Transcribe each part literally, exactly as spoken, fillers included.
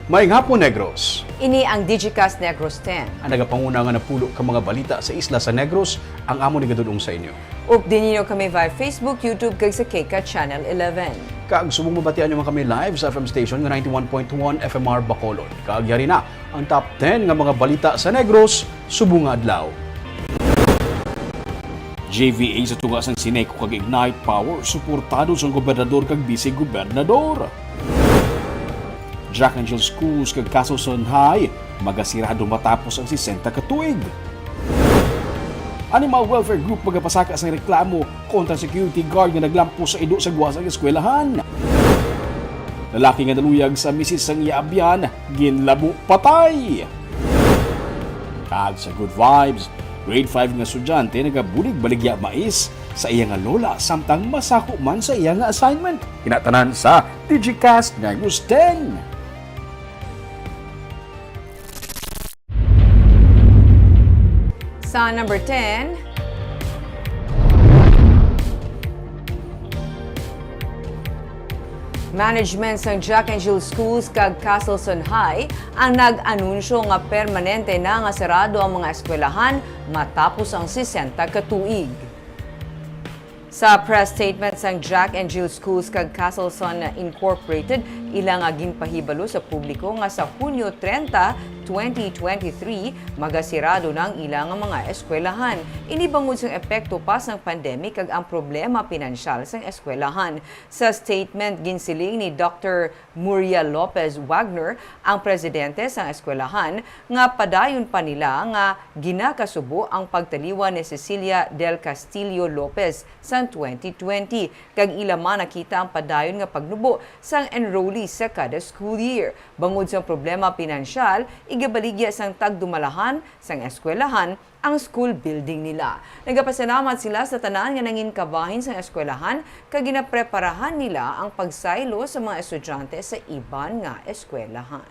Maayong hapon, Negros. Ini ang Digicast Negros ten. Ang nagapanguna nga napulo ka mga balita sa isla sa Negros, ang amon igadul-ong sa inyo. Updi ninyo kami via Facebook, YouTube, kag sa K CAT Channel eleven. Kag subong mabatian nyo man kami live sa F M station nga ninety-one point one F M R Bacolod. Kag yari na ang top ten nga mga balita sa Negros subong nga adlaw. J V A sa tunga sang Sineco kag Ignite Power, suportado sang gobernador kag bise-gobernador. Jack Angel Schools kag Castleson High magasirado matapos ang sesenta ka tuig. Animal Welfare Group magapasaka sang reklamo kontra security guard nga naglampos sa ido sa guwa sang eskwelahan. Lalaki nga naluyag sa misis sang iya abyan, ginlabo patay. Kag sa Good Vibes, grade five nga estudyante nagabulig baligya mais sa iya nga lola samtang masako man sa iya nga assignment. Kinatanan sa Digicast Negros ten. Sa number ten, management sang Jack Angel Schools kag Castleson High ang nag-anunsyo nga permanente na nga sarado ang mga eskwelahan matapos ang sesenta ka tuig. Sa press statement sang Jack Angel Schools kag Castleson Incorporated, ila nga ginpahibalo sa publiko nga sa Hunyo treinta, twenty twenty-three, magasirado na ang ila nga mga eskwelahan. Ini bangod sang epekto pa sang pandemic kag ang problema pinansyal sang eskwelahan. Sa statement, ginsiling ni Doctor Muria Lopez Wagner, ang presidente sang eskwelahan, nga padayon pa nila nga ginakasubo ang pagtaliwan ni Cecilia del Castillo Lopez sang twenty twenty, kag ila man nakita ang padayon nga pagnubo sang enrollees sa kada school year. Bangod sang problema pinansyal, igabaligya sang tagdumalahan sang eskwelahan ang school building nila. Nagapasalamat sila sa tanan nga nangin kabahin sang eskwelahan kag ginapreparahan nila ang pagsaylo sa mga estudyante sa iban nga eskwelahan.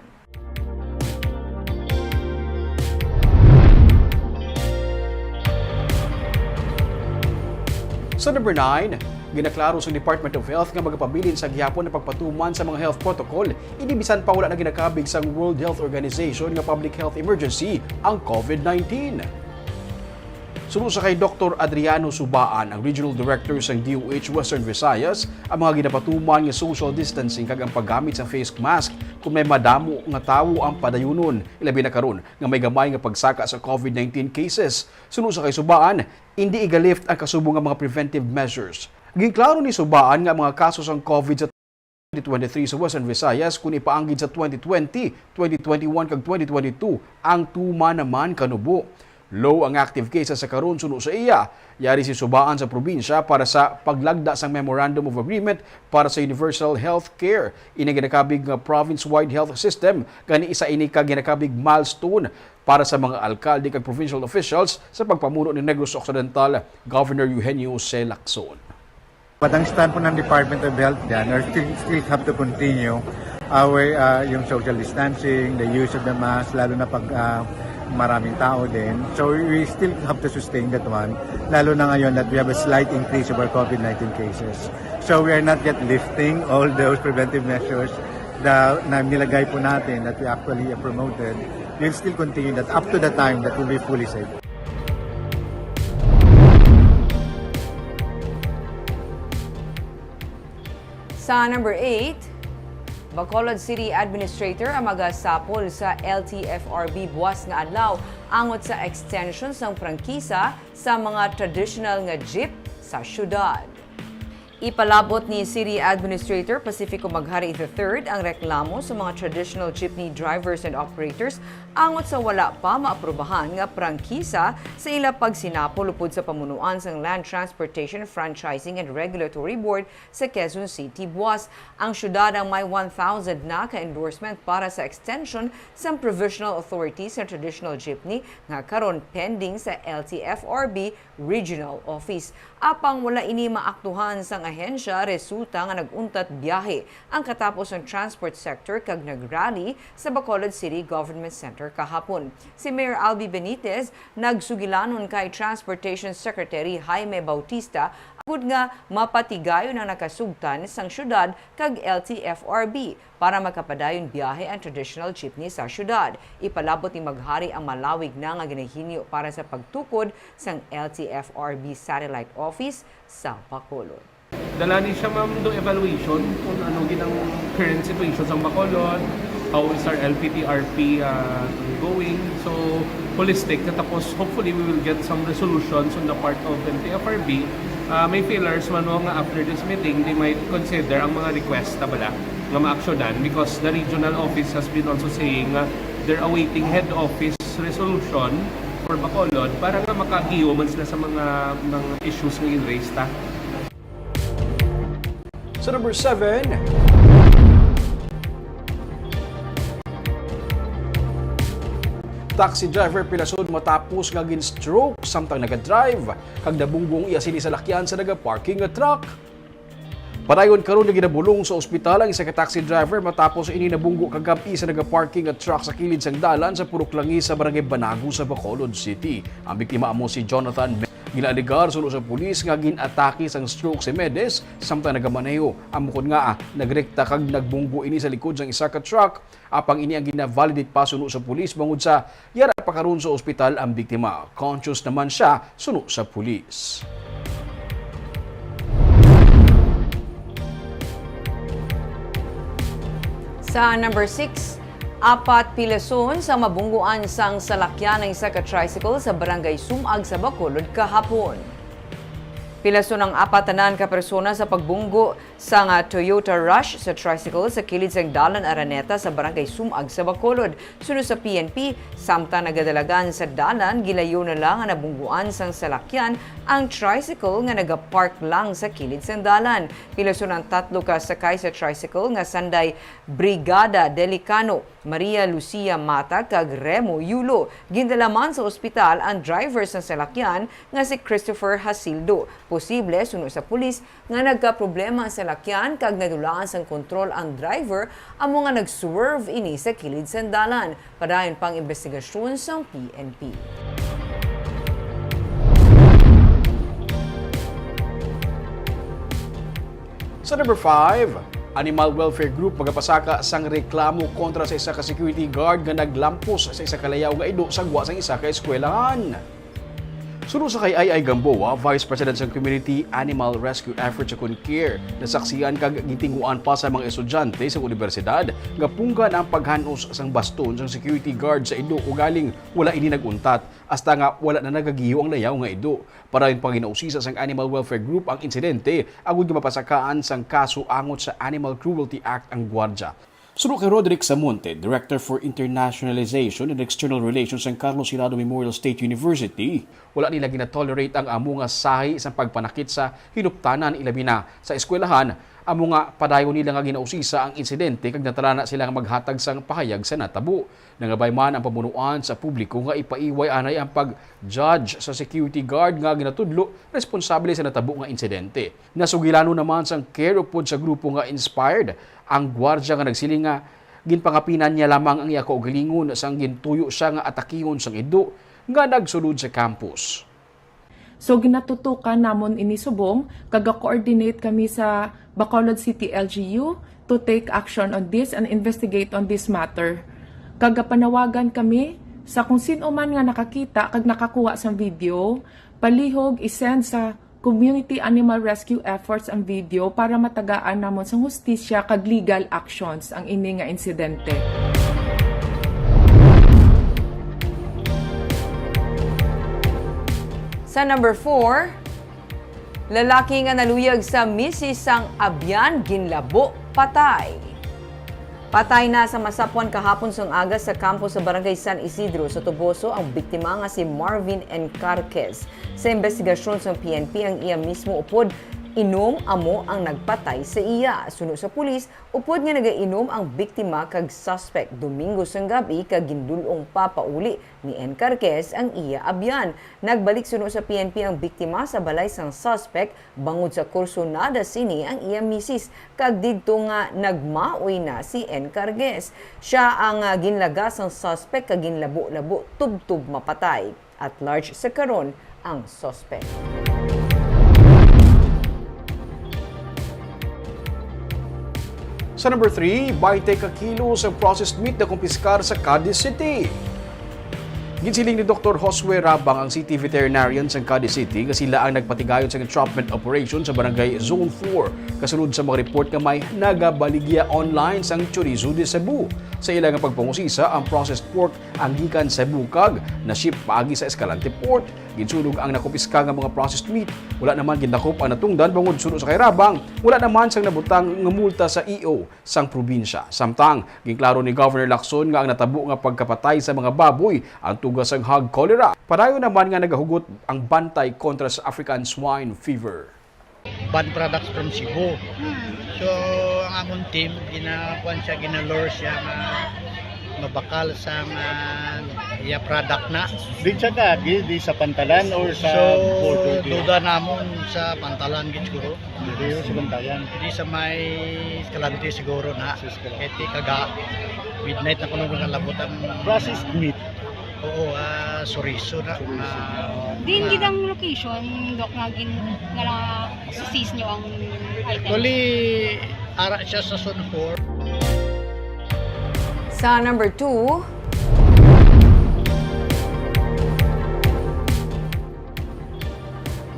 Sa number nine, ginaklaro sa Department of Health nga magapabilin sa gihapon ang pagpatuman sa mga health protocol, ini bisan pa wala na ginakabig sang World Health Organization nga public health emergency ang COVID nineteen. Suno sa kay Doktor Adriano Subaan, ang Regional Director sang D O H Western Visayas, ang mga ginapatuman nga social distancing kag ang paggamit sa face mask kon may madamo nga tawo ang padayunon, ilabi na karon nga may gamay nga pagsaka sa COVID nineteen cases. Suno sa kay Subaan, indi iga-lift ang kasubo nga mga preventive measures. Ginklaro ni Subaan nga ang mga kaso sang COVID sa twenty twenty-three sa Western Visayas, kon ipaanggid sa twenty twenty, twenty twenty-one, kag twenty twenty-two, ang tuman naman kanubo. Low ang active cases sa karon, suno sa iya. Yari si Subaan sa probinsya para sa paglagda sang Memorandum of Agreement para sa Universal Health Care. Ini ginakabig nga province-wide health system, gani isa ini ka ginakabig milestone para sa mga alkalde kag provincial officials sa pagpamuno ni Negros Occidental Governor Eugenio C. Lacson. But ang stand po ng Department of Health dyan, we still, still have to continue our, ah, yung social distancing, the use of the mask, lalo na pag, ah, maraming tao din. So we still have to sustain that one, lalo na ngayon that we have a slight increase of our COVID nineteen cases. So we are not yet lifting all those preventive measures that, na nilagay po natin that we actually promoted. We'll still continue that up to the time that we'll be fully safe. Sa number eight, Bacolod City Administrator ang magasapol sa L T F R B buas nga adlaw angot sa extension sang prangkisa sa mga traditional nga jeep sa syudad. Ipalabot ni City Administrator Pacifico Maghari the third ang reklamo sa mga traditional jeepney drivers and operators angot sa wala pa maaprubahan nga prangkisa sa ila pagsinapol upod sa pamunuan sang Land Transportation Franchising and Regulatory Board sa Quezon City buas. Ang syudad ang may one thousand na ka endorsement para sa extension sang provisional authority sa traditional jeepney nga karon pending sa L T F R B Regional Office. Apang wala ini maaktuhan sang ahensya resulta nga nag-untat biyahe ang katapos sang transport sector kag nag-rally sa Bacolod City Government Center kahapon. Si Mayor Albi Benitez nagsugilanon kay Transportation Secretary Jaime Bautista agud nga mapatigayon ang nakasugtan sang syudad kag L T F R B para makapadayon biyahe ang traditional jeepney sa syudad. Ipalabot ni Maghari ang malawig na nga ginahinyo para sa pagtukod sang L T F R B Satellite Office sa Bacolod. Dala ni siya, ma'am, do evaluation kung ano gid ang current situation sa Bacolod, how is our L P T R P, ah, going. So, holistic. At tapos, hopefully, we will get some resolutions on the part of L T F R B. Ah, may feelers man, no, nga after this meeting, they might consider ang mga request na bala nga ma-actionan because the regional office has been also saying nga they're awaiting head office resolution for Bacolod para nga makaagiyo man sila sa mga, mga issues nga gin-raise ta. Sa number seven, taxi driver pilason matapos nga gin-stroke samtang nagadrive kag nabunggo ang iya sini salakyan sa nagaparking nga truck. Padayon karon nga ginabulong sa ospital ang isa ka taxi driver matapos ini nabunggo kagab-i sa nagaparking nga truck sa kilid sang dalan sa Purok Langi sa Barangay Banago sa Bacolod City. Ang biktima amo si Jonathan Ginalegar suno sa pulis nga gin-atake sang stroke si Medes samtang nagamaneho. Amo kon ngaa nagrekta kag nagbunggo ini sa likod sang isa ka truck. Apang ini ang gina-validate pa suno sa pulis, bangod sa yara pa karon sa ospital ang biktima. Conscious naman siya suno sa pulis. Sa number six, apat pilason sa mabungguan sang salakyan ang isa ka tricycle sa Barangay Sumag sa Bacolod kahapon. Pilason ang apat tanan ka persona sa pagbunggo sang Toyota Rush sa tricycle sa kilid sang Dalan Araneta sa Barangay Sumag sa Bacolod. Suno sa P N P, samtang nagadalagan sa dalan, gilayo na lang nga nabungguan sang salakyan ang tricycle nga nagapark lang sa kilid sang dalan. Pilason ang tatlo ka sakay sa tricycle nga sanday Brigada Delicano, Maria Lucia Mata, kag Remo Yulo. Gindala man sa ospital ang driver sang salakyan nga si Christopher Hasildo. Posible, suno sa pulis, nga nagkaproblema ang salakyan kag nadulaan sang kontrol ang driver, amo nga nag-swerve ini sa kilid sang dalan. Padayon pang imbestigasyon sang P N P. Sa number five, Animal Welfare Group magapasaka sang reklamo kontra sa isa ka security guard nga naglampos sa isa ka layaw nga ido sa gwa sang isa ka eskwelahan. Suno sa kay I I Gamboa, Vice President sang Community Animal Rescue Efforts o kon care, nasaksihan kag gitinguan pa sa mga estudyante sa unibersidad nga punggan ang paghan-os sang baston sang security guard sa ido, ugaling wala ini nag-untat, hasta nga wala na nagagiyo ang layaw nga ido. Padayon pa ginausisa sang Animal Welfare Group ang insidente, agud nga mapasakaan sang kaso angot sa Animal Cruelty Act ang gwardya. Suno kay Roderick Samonte, Director for Internationalization and External Relations sang Carlos Hirado Memorial State University, wala nila ginatolerate ang amo nga sahi sang pagpanakit sa hinuptanan, ilabi na sa eskwelahan. Amo nga padayon nila nga ginausisa ang insidente kag natalana sila nga maghatag sang pahayag sa natabo. Nangabay man ang pamunuan sa publiko nga ipaiway anay ang pag-judge sa security guard nga ginatudlo responsable sa natabo nga insidente. Nasugilanon naman sang care upod sa grupo nga Inspired ang gwardya nga nagsiling nga ginpangapinan niya lamang ang iya kaugalingon sang gintuyo siya nga atakihon sang ido nga nagsulod sa campus. So, ginatutukan namon ini subong, kag ga-coordinate kami sa Bacolod City L G U to take action on this and investigate on this matter. Kag gapanawagan kami sa kung sin-o man nga nakakita kag nakakuha sang video, palihog i-send sa Community Animal Rescue Efforts ang video para matagaan namon sang hustisya kag legal actions ang ini nga insidente. Sa number four, lalaki nga naluyag sa misis sang abyan ginlabo patay. Patay na sa masapwan kahapon sang aga sa kampo sa Barangay San Isidro sa Toboso ang biktima nga si Marvin Encarquez. Sa imbestigasyon sang P N P, ang iya mismo upod Inom amo ang nagpatay sa iya. Suno sa pulis, upod nga nagainom ang biktima kag suspect Domingo sang gab-i kag gindul-ong pa pauli ni Encarquez ang iya abyan. Nagbalik suno sa P N P ang biktima sa balay sang suspect bangod sa kursunada sini ang iya misis kag didto nga nagmaoy na si Encarquez. Siya ang, ah, ginlaga sang suspect kag ginlabo-labo tubtob mapatay. At large sa karon ang suspect. Sa number three, baynte ka kilo sa processed meat na kumpiskar sa Cadiz City. Ginsiling ni Doktor Josue Rabang, ang city veterinarian sa Cadiz City, nga sila ang nagpatigayon sa entrapment operation sa barangay Zone four, kasunod sa mga report nga may nagabaligya online sang Chorizo de Cebu. Sa ila nga pagpangusisa, ang processed pork ang gikan sa Bukag, na-ship paagi sa Escalante Port. Ginsunog ang nakumpiska nga mga processed meat. Wala naman gindakop ang natungdan bangod suno sa kay Rabang, wala naman sang nabutang nga multa sa E O sang probinsya. Samtang, ginklaro ni Governor Lacson nga ang natabo nga pagkapatay sa mga baboy ang tuga sang hog cholera. Padayon naman nga nagahugot ang bantay kontra sa African swine fever. Banned products from Cebu. Hmm. So, ang amon team, ginakuan siya, ginalure siya nga mabakal sa nga iya product na. Di siya kaagi, di sa pantalan or sa So, border di? Duda namon sa pantalan gid siguro. Di sa pantalan. Di sa may Escalante siguro na. Sa Escalante. Kay ti kaga, midnight na kuno nga labot ang Processed meat. Oo, ah, chorizo na. Chorizo. Ah, Din ah. Gid ang location, Doc, nga gin-, nga na-seize nyo ang item? Actually, ara siya sa Zone four. Sa number two,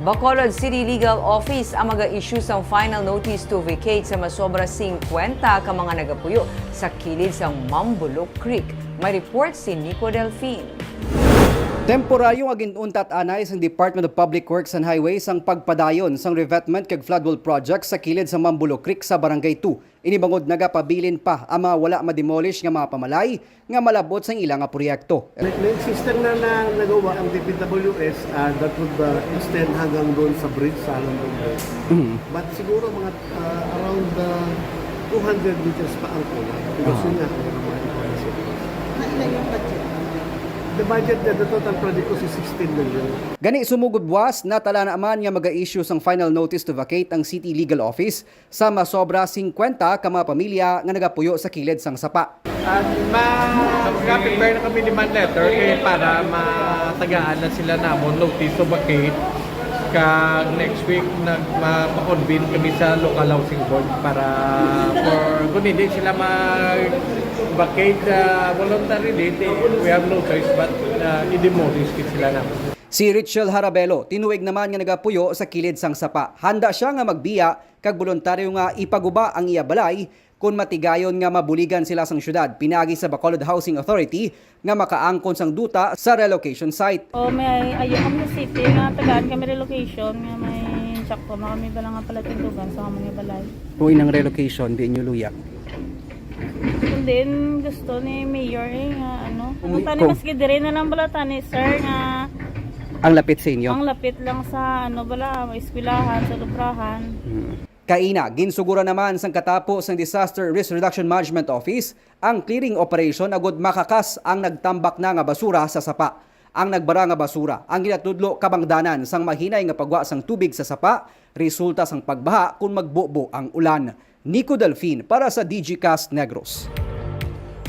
Bacolod City Legal Office ang mag-issue sang final notice to vacate sa masobra singkwenta ka mga nagapuyo sa kilid sang Mambulok Creek. May report si Nico Delfin. Temporaryo nga gin-untat anay sang Department of Public Works and Highways ang pagpadayon sang revetment kag floodwall project sa kilid sa Mambulok Creek sa Barangay two. Ini bangod nagapabilin pa ang mga wala ma-demolish nga mga pamalay nga malab-ot sang ila nga proyekto. May, may existing na, na nagawa ang D P W S, ah, that would, ah, extend hanggang doon sa bridge, sa Halong Bridge. Mhm. But siguro mga, ah, around, ah, two hundred meters pa ang kulang. Because Ah. yun nga, ang mga information. Nailan yung budget? The budget niya, the total project ko si sixteen million. Gani, sumugod buwas, natala na man nga mag-issue sang final notice to vacate ang City Legal Office sa masobra singkwenta ka mga pamilya nga nagapuyo sa kilid sang sapa. At ma-, mag-prepare na kami demand letter kay para matagaan na sila namon notice to vacate. Kag next week, nag-, ma-, ma-convene kami sa local housing board para for, kung hindi sila mag-vacate, ah, voluntarily, they, we have no choice but, ah, i-demolish gid sila namon. Si Richel Harabelo, tinuig naman nga nagapuyo sa kilid sang sapa. Handa siya nga magbiya kag boluntaryo nga ipaguba ang iya balay kon matigayon nga mabuligan sila sang syudad pinaagi sa Bacolod Housing Authority nga makaangkon sang duta sa relocation site. O, may ayo kami sa city nga tagaan kami relocation nga may sakto na kami bala nga palatindugan sa amon nga balay. Kung inang relocation, di inyo luya? Kung diin gusto ni Mayor eh, nga ano. Kung Ang tani ko- maski diri na lang bala tani, sir, nga Ang lapit sa inyo? Ang lapit lang sa, ano, bala, eskwelahan, sa lubrahan. Hmm. Kaina, ginsugura naman sang katapo sang Disaster Risk Reduction Management Office ang clearing operation agud makakas ang nagtambak na nga basura sa sapa. Ang nagbara nga basura ang ginatudlo kabangdanan sang mahinay nga pagwa sang tubig sa sapa, resulta sang pagbaha kon magbubo ang ulan. Nico Delfin para sa Digicast Negros.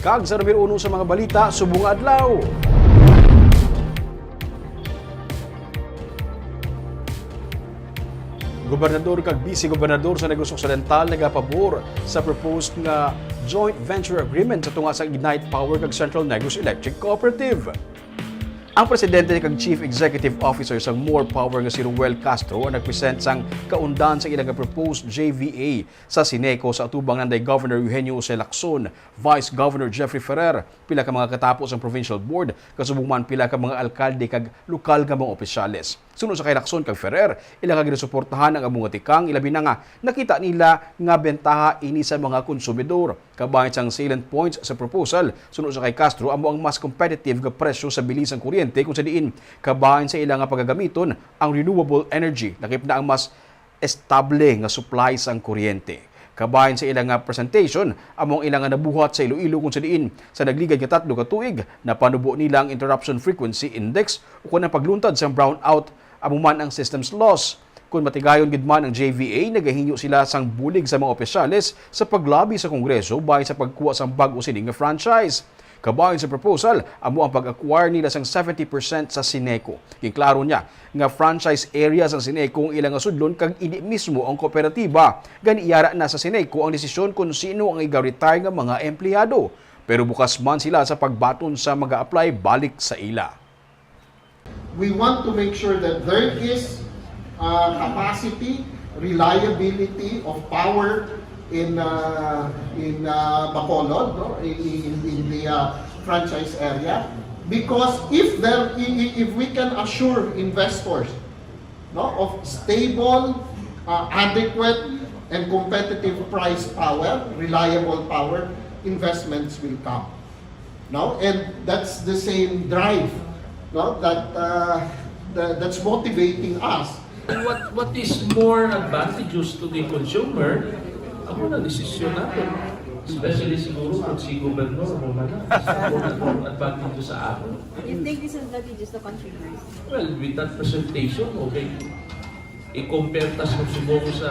Kag sa numero uno sa mga balita subong nga adlaw. Gobernador kag Vice Gobernador sa Negros Occidental nagapabor sa proposed nga joint venture agreement sa tunga sa Ignite Power kag Central Negros Electric Cooperative. Ang presidente kag Chief Executive Officer sang More Power nga si Ruel Castro ang nagpresent sang kaundan sa ila nga proposed J V A sa Sineco sa atubang nanday Governor Eugenio Jose Lacson, Vice Governor Jeffrey Ferrer, pila ka mga katapo sang Provincial Board, kasubong man pila ka mga alkalde kag lokal nga mga opisyales. Suno sa kay Lacson kag Ferrer, ila ka ginasuportahan ang amo nga tikang, ilabi na nga nakita nila nga bentaha ini sa mga konsumidor. Kabahin sang salient points sa proposal, suno sa kay Castro, amo ang mas competitive nga presyo sa bili sang kuryente, kung sa diin kabahin sa ila nga pagagamiton ang renewable energy, lakip na ang mas estable nga supply sang kuryente. Kabahin sa ila nga presentation, amo ang ila nga nabuhat sa Iloilo, kung sa diin sa nagligad nga tatlo ka tuig, napanubo nila ang interruption frequency index, ukon ang pagluntad sang brownout, amo man ang systems loss. Kon matigayon gid man ang J V A, nagahingyo sila sang bulig sa mga opisyales sa paglabi sa Kongreso bahin sa pagkuha sang bag-o sini nga franchise. Kabahin sa proposal, amo ang pag-acquire nila sang seventy percent sa Ceneco. Ginklaro niya nga franchise area sang Ceneco ang ila nga sudlon kag indi mismo ang kooperatiba. Gani, yara na sa Ceneco ang desisyon kon sino ang iga-retire nga mga empleyado. Pero bukas man sila sa pagbaton sa mag-a-apply balik sa ila. We want to make sure that there is, uh, capacity, reliability of power in, uh, in, uh, Bacolod, no? In, in, in the, uh, franchise area. Because if there, i-, i-, if we can assure investors, no, of stable, uh, adequate, and competitive price power, reliable power, investments will come. No? And that's the same drive, no, that, uh, the, that's motivating us. What, what is more advantageous to the consumer, amo na desisyon nato. Especially siguro kung si Governor mo man, more advantageous sa ato. You think this is advantageous to consumers? Well, with that presentation, okay. I-compare ta sa Ceneco sa,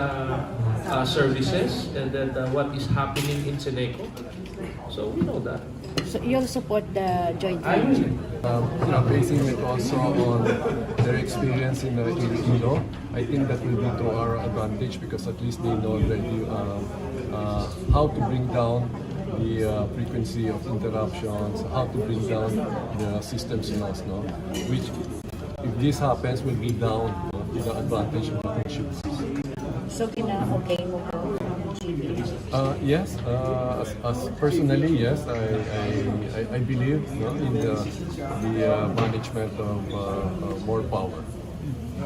uh, services and then, uh, what is happening in Ceneco. So, we know that. So, you'll support the joint venture? Um, you know, basing it also on their experience in, uh, Iloilo, I think that will be to our advantage because at least they know already, um, uh, how to bring down the, uh, frequency of interruptions, how to bring down the system loss, no? Which, if this happens, will be down, no, to the advantage of the consumers. So, gina-okay mo po ang G B? Uh, yes, uh, as, as personally, yes, I, I, I, I believe, no, in the, the, uh, management of, uh, uh, more power.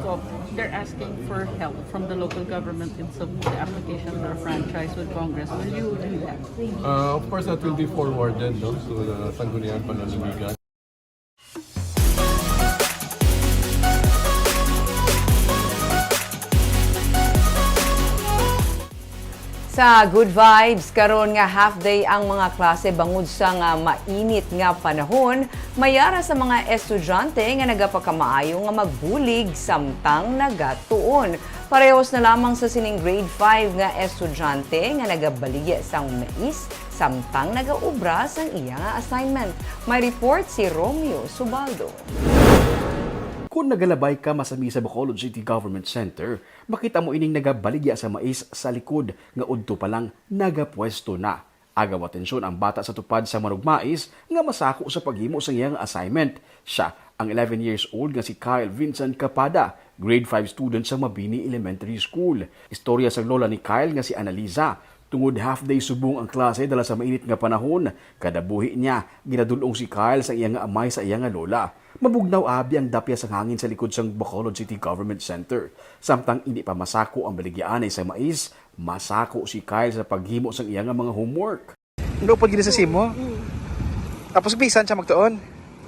So, they're asking for help from the local government in submit the application for a franchise with Congress. Will you do that? Uh, of course, that will be forwarded, no, to the Sangguniang Panlalawigan. Sa Good Vibes, karon nga half day ang mga klase bangod sa nga mainit nga panahon, may ara sa mga estudyante nga nagapakamaayo nga magbulig samtang nagatuon. Parehos na lamang sa sining grade five nga estudyante nga nagabaligya sang mais samtang nagaobra sang iya nga assignment. May report si Romeo Subaldo. Kung nagalabay ka masami sa Bacolod City Government Center, makita mo ining nagabaligya sa mais sa likod nga udto pa lang nagapwesto na. Agaw atensyon ang bata sa tupad sa manugmais nga masako sa paghimo sa iyang assignment. Siya ang eleven years old nga si Kyle Vincent Capada, grade five student sa Mabini Elementary School. Istorya sang lola ni Kyle nga si Annalisa, tungod half day subong ang klase dala sa mainit nga panahon, kada buhi niya, ginadul-ong si Kyle sa iya nga amay sa iya nga lola. Mabugnaw abi ang dapya sang hangin sa likod sang Bacolod City Government Center. Samtang indi pa masako ang baligyaanay sa mais, masako si Kyle sa paghimo sang iya nga mga homework. Naupod gid sa simo? Mm. Tapos bisan siya magtuon?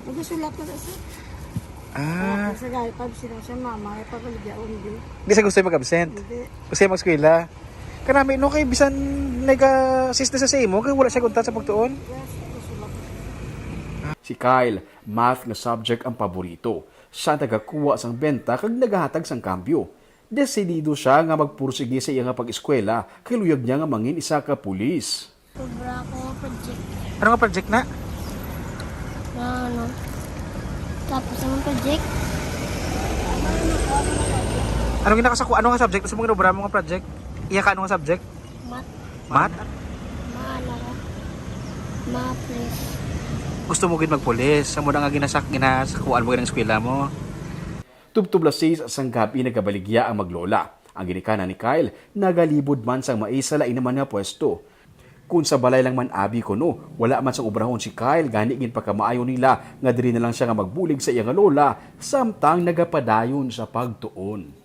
Nagasulat na siya. Ah. Sa gayod pa, sila siya, mama, ay pagaligaon din. Di sa gusto mag-absent? Hindi. Gusto mag-eskwela? Kanami, no, kay bisan nag-assist na sa imo, kay wala siya kunta sa pagtuon. Yes, nagasulat. Si Kyle, math nga subject ang paborito. Siya ang tagakuha sang benta kag nagahatag sang kambyo. Desidido siya nga magpursigi sa iya nga pag-eskwela, kay luyag niya nga mangin isa ka pulis. Sobra ako nga project. Ano nga project na? Na ano? Tapos ang project? Ano nga nakasaku-, ano nga subject? Sa mga obra mo nga project? Iya ka, ano nga subject? Math. Math? Ma-, ano ka? Ma-police. Gusto mo gid magpulis? Amo na nga ginasak-, ginasakuan mo gid ang eskwela mo? Tubtob las seis sang gab-i nagabaligya ang maglola. Ang ginikanan ni Kyle, nagalibod man sang mais sa lain naman nga pwesto. Kung sa balay lang man abi kuno, wala man sang obrahon si Kyle, gani ginpakamaayo nila nga diri na lang siya nga magbulig sa iya nga lola, samtang nagapadayon sa pagtuon.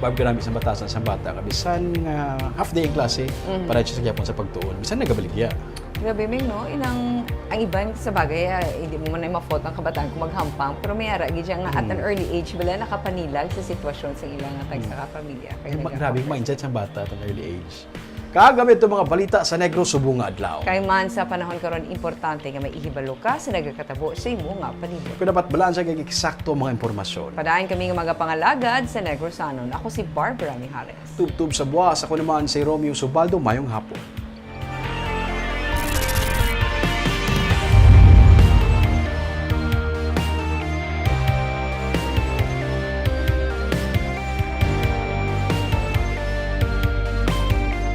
Bab, grabe sa batasan sa bata, kabisan nga half day ang klase, Mhm. para siya sa gyapon sa pagtuon. Bisan nagabaligya. Grabe, Ming, no? Inang, Ang iban sa bagay, ah, hindi mo man na ma-fault ang kabataan kung maghampang, pero may ara gid siya nga at an Mm. early age bala nakapanilag sa sitwasyon sa ilang nga tagsa ka pamilya. Kay Ay, ma- nagkaka- grabe ang mindset sa bata at an early age. Kag kami itong mga balita sa Negros subong nga adlaw. Kay man sa panahon karon, importante nga may ihibalo ka sa nagakatabo sa imo nga palibot. Kung dapat balaan siya kag eksakto ang mga impormasyon. Padayon kami nga mga pangalagad sa Negrosanon. Ako si Barbara Mijares. Tubtob sa buwas, ako naman si Romeo Subaldo. Mayong hapon.